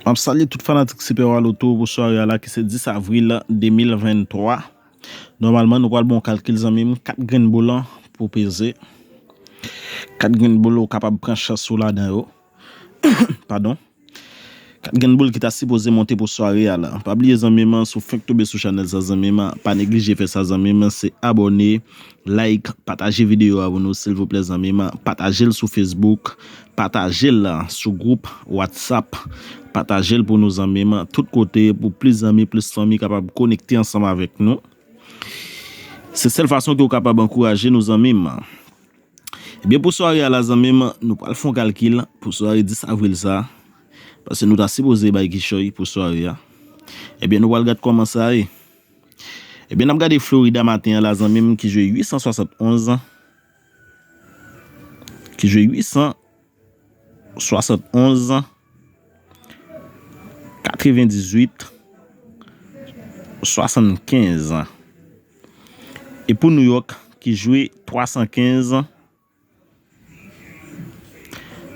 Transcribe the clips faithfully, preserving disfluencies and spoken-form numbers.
M ap salye tout fanatik Super Wa Lotto pou sware a la ki se dis avril de mil venntwa. Nòmalman, nou pral ba w kalkil, zanmi m, kat grenn boul pou peze. Kat grenn boul ou kapab pran chans ou ladan yo. Padon. Kat grenn boul ki ta sipoze monte pou sware a la. Pa bliye, zanmi m, si w fenk tonbe sou chanèl sa, zanmi m, pa neglije fè sa, zanmi m, se abòne, like, pataje videyo a pou nou, silvouplè, zanmi m. Pataje l sou Facebook, pataje l sou gwoup WhatsApp, pataje l pou nou, zanmi m, tout kote, pou plis zanmi, plis fanmi kapab konekte ansanm avèk nou. Se sèl fason ke w kapab ankouraje nou, zanmi m. Ebyen, pou sware a la, zanmi m, nou pral fè yon kalkil pou sware dis avril sa, paske nou ta sipoze bay kichòy pou sware a. Ebyen, nou pral gad kòman sa ye. Ebyen, n ap gade Florida maten an la, zanmi m, ki jwe uit san swasantonz, ki jwe uit san swasantonz, katrevendizuit, swasannkenz. E pou New York, ki jwe twa san kenz,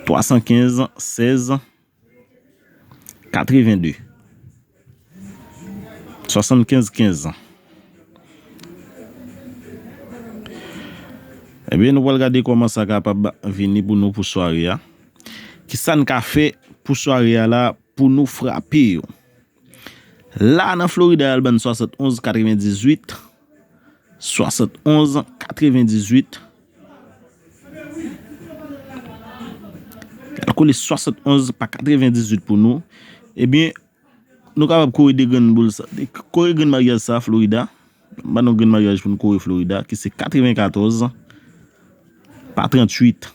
twa san kenz, sèz, katrevende, swasannkenz, kenz. Ebyen, nou pral gade kòman sa kapab vini pou nou pou sware a. Kisa n ka fè pou sware a la pou nou frape yo? La, nan Florida, al ban n swasantonz katrevendizuit, swasantonz katrevendizuit. Al kole swasantonz pa katrevendizuit pou nou. Ebyen, nou kapab kore de grenn boul sa. Kore grenn maryaj sa, Florida. M ba nou grenn maryaj pou nou kore Florida, ki se katrevenkatòz pa tranntuit.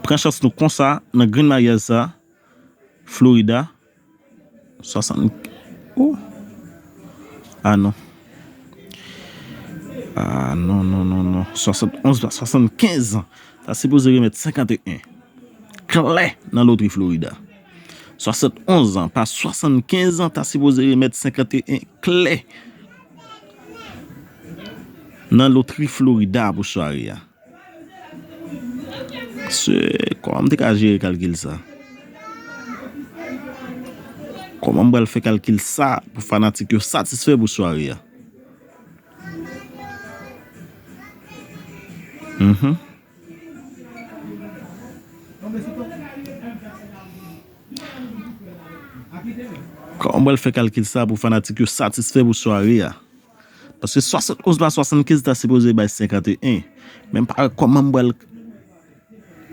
Pran chans nou konsa nan grenn maryaj sa, Florida. Swasann, oh. Ah non. Ah non, non, non, non. Swasantonz pa swasannkenz ta sipoze remèt senkanteyen klè nan lotri Florida. Swasantonz pa swasannkenz ta sipoze remèt senkanteyen klè nan lotri Florida pou sware a. Se, kòman m te ka jere kalkil sa? Kòman m pral fè kalkil sa pou fanatik yo satisfè pou sware a? Mhm. Kòman m pral fè kalkil sa pou fanatik yo satisfè pou sware a? Paske swasantonz pa swasannkenz ta sipoze bay senkanteyen. Men m pa wè kòman m pral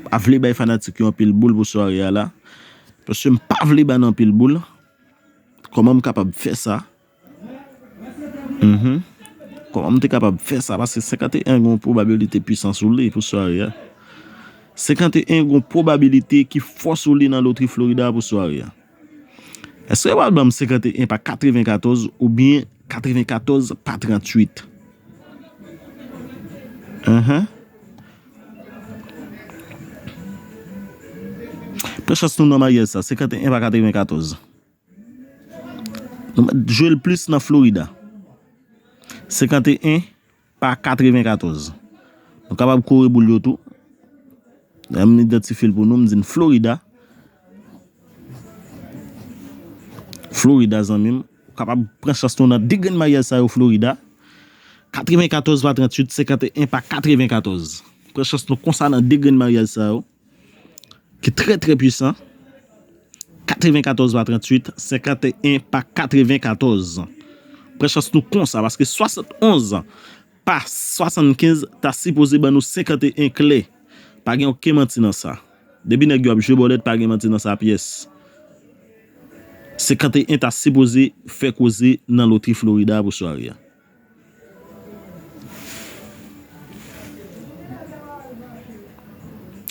pa vle bay fanatik yo anpil boul pou sware a la. Paske m pa vle ba n anpil boul. Kòman m kapab fè sa? Mhm. Kòman m te kapab fè sa? Paske senkanteyen gen yon pwobabilite pwisan sou li pou sware a. Senkanteyen gen yon pwobabilite ki fò sou li nan lotri Florida pou sware a. Èske w ap ban m senkanteyen pa katrevenkatòz oubyen katrevenkatòz pa tranntuit? Ahan. Pran chans nou nan maryaj sa, senkanteyen pa katrevenkatòz. Nou mèt jwe l plis nan Florida. Senkanteyen pa katrevenkatòz. Nou kapab kore boul yo tou. Lè m idantifye l pou nou, m di n Florida. Florida, zanmi m. Ou kapab pran chans nou nan de grenn maryaj sa yo, Florida. Katrevenkatòz pa tranntuit, senkanteyen pa katrevenkatòz. Pran chans nou konsa nan de grenn maryaj sa yo, ki trè, trè pwisan. Katrevenkatòz pa tranntuit, senkanteyen pa katrevenkatòz. Pran chans nou konsa, paske swasantonz pa swasannkenz ta sipoze ban nou senkanteyen klè. Pa gen okenn manti nan sa. Depi nèg yo ap jwe bòlèt, pa gen manti nan sa pyès. Senkanteyen ta sipoze fè koze nan lotri Florida pou sware a.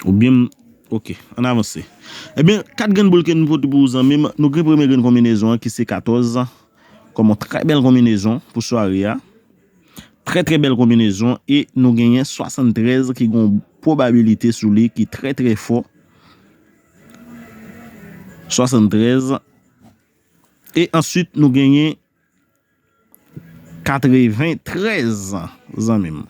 Oubyen, ok, ann avanse. Ebyen, kat grenn boul ke nou pote pou ou, zanmi m, nou gen premye grenn konbinezon an ki se katòz, kòm yon trè bèl konbinezon pou sware a. Trè, trè bèl konbinezon. E nou genyen swasantrèz ki gen yon pwobabilite sou li ki trè, trè fò. Swasantrèz. E answit, nou genyen katreventrèz, zanmi m.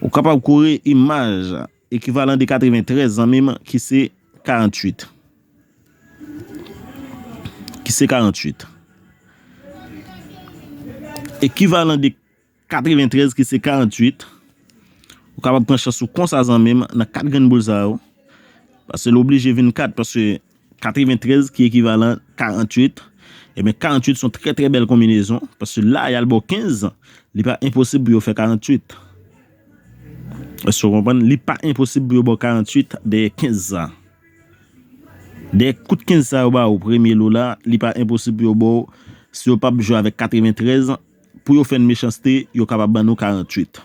Ou kapab kore imaj ekivalan de katreventrèz, zanmi m, ki se karanntuit. se karanntuit. Ekivalan de katreventrèz ki se karanntuit. Ou kapab pran chans ou konsa zanmi m nan kat grenn boul sa yo. Paske l oblije vin kat, paske katreventrèz ki ekivalan karanntuit. Ebyen, karanntuit se yon trè, trè bèl konbinezon. Paske la, y al ba w kenz, li pa enposib pou yo fè karanntuit. Èske w konprann? Li pa enposib pou yo ba w karanntuit dèyè kenz sa. Dèyè kout kenz sa yo ba ou premye lo la, li pa enposib pou yo ba w, si yo p ap jwe avèk katreventrèz, pou yo fè n mechanste, yo kapab ban nou karanntuit.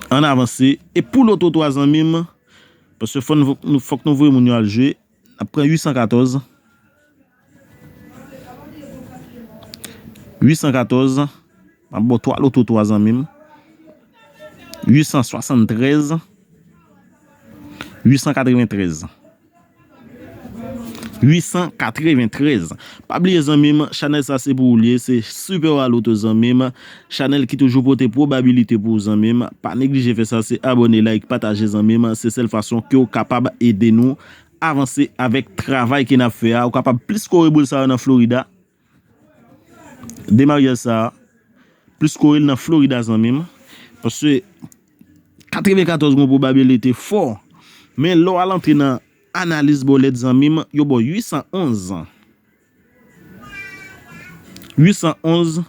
Ann avanse. E pou loto twa zanmi m, paske fò n, nou, fòk nou voye moun yo al jwe, n ap pran uitsankatòz. Uitsankatòz, m ap ba w twa loto twa zanmi m. Uitsanswasanntrèz, uitsankatreventrèz. Uitsankatreventrèz. Pa bliye zanmi m, chanèl sa se pou ou l ye, se Super Wa Loto zanmi m. Chanèl ki toujou pote pwobabilite pou ou zanmi m. Pa neglije fè sa, se abòne, like, pataje zanmi m. Se sèl fason ke w kapab ede nou avanse avèk travay ke n ap fè a. Ou kapab plis kore boul sa yo nan Florida. De maryaj sa a, plis kore l nan Florida zanmi m. Paske katrevenkatòz gen yon pwobabilite fò. Men lè w al antre nan analiz bòlèt zanmi m, yo ba w uitsanonz. Uitsanonz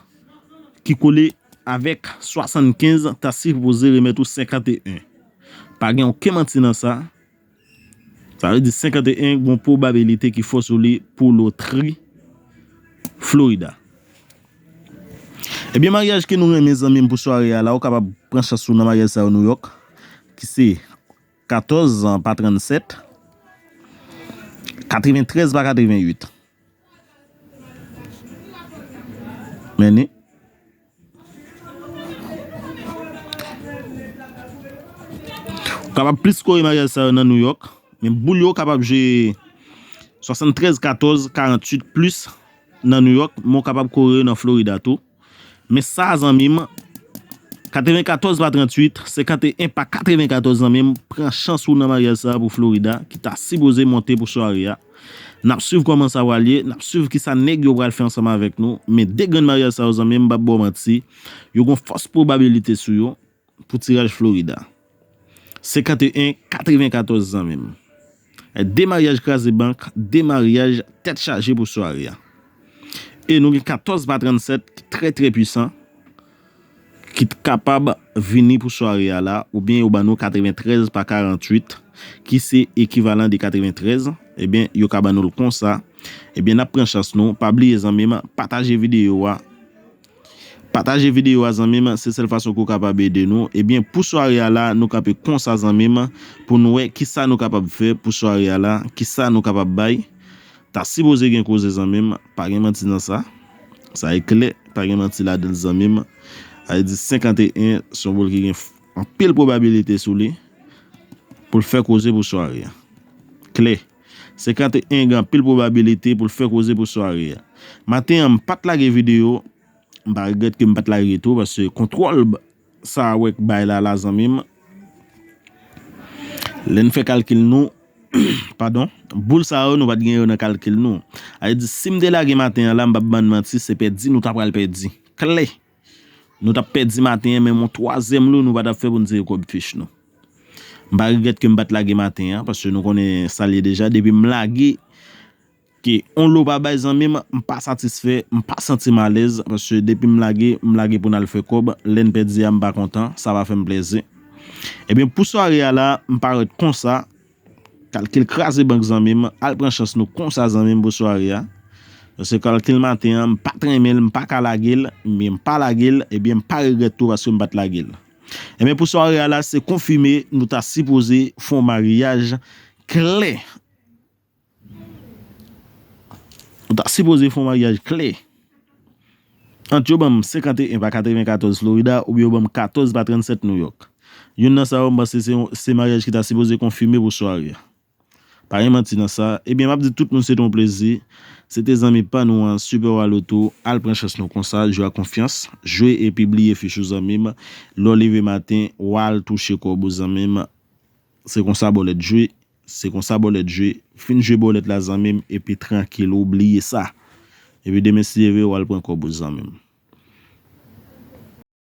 ki kole avèk swasannkenz ta sipoze remèt ou senkanteyen. Pa gen okenn manti nan sa. Sa vle di senkanteyen gen yon pwobabilite ki fò sou li pou lotri Florida. Ebyen, maryaj ke nou renmen zanmi m pou sware a la, ou kapab pran chans ou nan maryaj sa yo New York, ki se katòz pa trannsèt, katreventrèz pa katreventuit. Men ni. Ou kapab plis kore maryaj sa yo nan New York, men boul yo kapab jwe swasanntrèz katòz karanntuit plis nan New York, men w kapab kore yo nan Florida tou. Men sa, zanmi m, katrevenkatòz pa trantuit, senkanteyen pa katrevenkatòz, zanmi m, pran chans ou nan maryaj sa a pou Florida, ki ta sipoze monte pou sware a. N ap swiv kòman sa pral ye, n ap swiv kisa nèg yo pral fè ansanm avèk nou. Men de grenn maryaj sa yo, zanmi m, m p ap ba w manti, yo gen fòs pwobabilite sou yo pou tiraj Florida. Senkanteyen katrevenkatòz, zanmi m. De maryaj kraze bank, de maryaj tèt chaje pou sware a. E nou gen katòz pa trannsèt ki trè, trè pwisan, ki t kapab vini pou sware a la, oubyen yo ban nou katreventrèz pa karanntuit, ki se ekivalan de katreventrèz, ebyen, yo ka ban nou l konsa. Ebyen, n ap pran chans nou. Pa bliye, zanmi m, pataje videyo a. Pataje videyo a, zanmi m, se sèl fason ke w kapab ede nou. Ebyen, pou sware a la, nou kanpe konsa, zanmi m, pou n wè kisa nou kapab fè pou sware a la, kisa nou kapab bay. Ta sipoze gen koze, zanmi m, pa gen manti nan sa. Sa e klè, pa gen manti ladan l, zanmi m. Sa vle di senkanteyen se yon boul ki gen f-, anpil pwobabilite sou li pou l fè koze pou sware a. Klè. Senkanteyen gen anpil pwobabilite pou l fè koze pou sware a. Maten an, m pa t lage videyo, m pa regrèt ke m pa t lage tou, paske kontwòl b-, sa a wè k bay la, la, zanmi m. Lè n fè kalkil nou, padon, boul sa yo, nou pa t gen yo nan kalkil nou. Sa vle di, si m te lage maten an la, m p ap ban n manti, se pèdi nou ta pral pèdi. Klè. Nou t ap pèdi maten an, menm yon twazyèm lo, nou pa t ap fè pou n tire kòb fich nou. M pa regrèt ke m pa t lage maten an, paske nou konnen sa l ye deja. Depi m lage, ke yon lo pa bay zanmi m, m pa satisfè, m pa santi m alèz, paske depi m lage, m lage pou n al fè kòb, lè n pèdi a, m pa kontan, sa pa fè m plezi. Ebyen, pou sware a la, m parèt konsa, kalkil kraze bank zanmi m, al pran chans nou konsa zanmi m pou sware a. Paske kalkil maten an, m pa t renmen l, m pa ka lage l, men m pa lage l, ebyen, m pa regrèt tou paske m pa t lage l. Ebyen, pou sware a la, se konfime, nou ta sipoze fè yon maryaj klè. Ou ta sipoze fè yon maryaj klè. Ant yo ban m senkanteyen pa katrevenkatòz Florida oubyen yo ban m katòz pa trannsèt New York. Youn nan sa yo, m panse se yon, se maryaj ki ta sipoze konfime pou sware a. Pa gen manti nan sa. Ebyen, m ap di tout moun se te yon plezi. Se te zanmi pa nou an, Super Wa Loto. Al pran chans nou konsa, jwe ak konfyans. Jwe epi bliye fich ou zanmi m. Lè w leve maten, w al touche kòb ou zanmi m. Se konsa bòlèt jwe. Se konsa bòlèt jwe. Fin jwe bòlèt la, zanmi m, epi trankil, ou bliye sa. Epi demen si Dye vle, w al pran kòb ou, zanmi m.